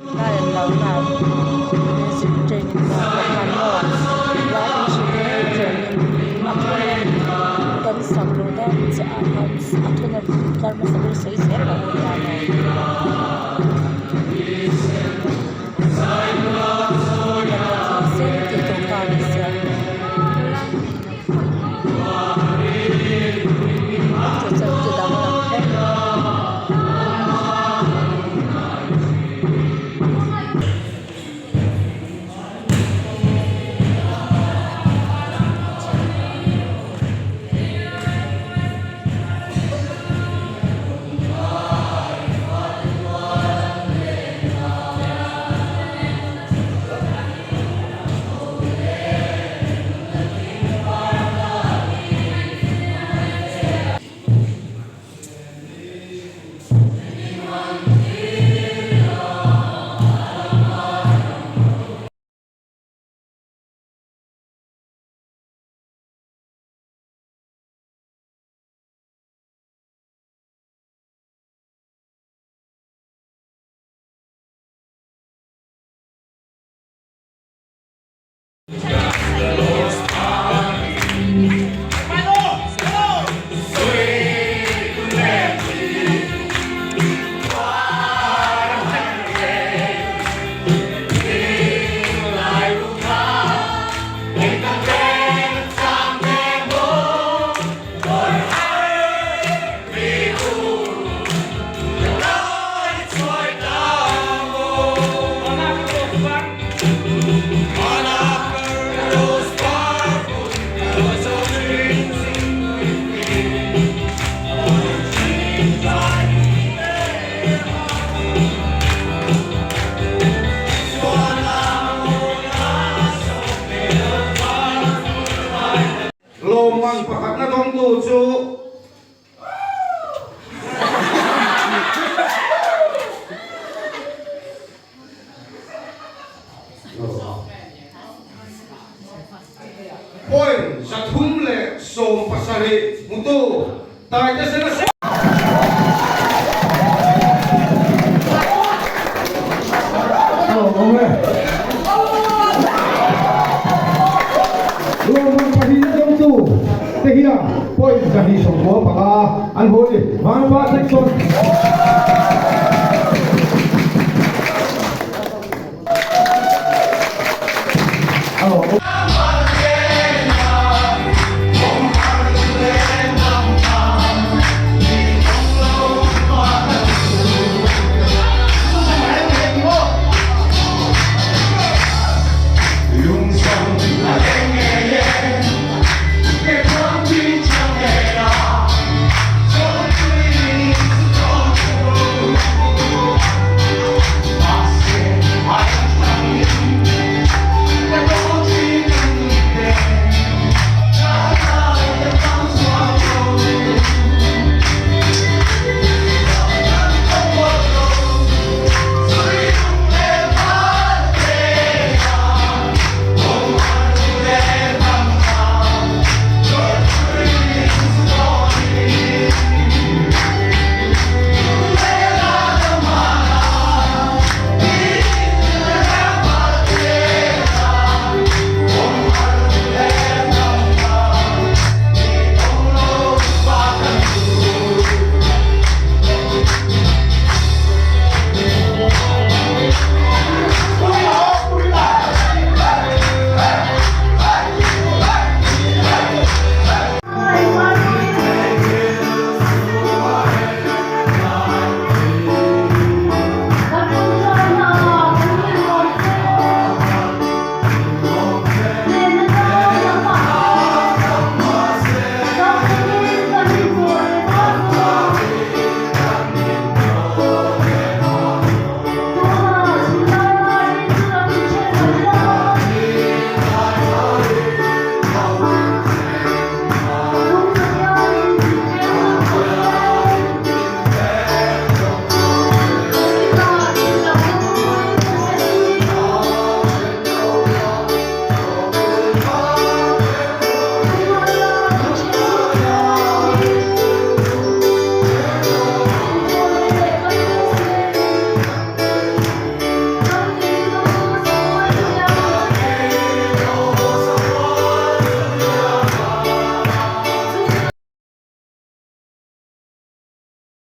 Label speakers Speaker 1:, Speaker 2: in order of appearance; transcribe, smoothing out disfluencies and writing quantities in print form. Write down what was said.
Speaker 1: Tlai an lo na music training na pakhat maw lai instrument training a thun a kan sak luh dawn chiah ah khan a thun a tlar hmasa ber sawi zel lo a nia maw. Thil sen tih tur kha a ni sia. Chu chuan ti danglam hlek.
Speaker 2: Lawmman pakhatna dawngtu chu Point 370 hmutu Taitesena Lawmman pahnihna dawngtu te hian point 295 an haw ni. Vanapa Jackson.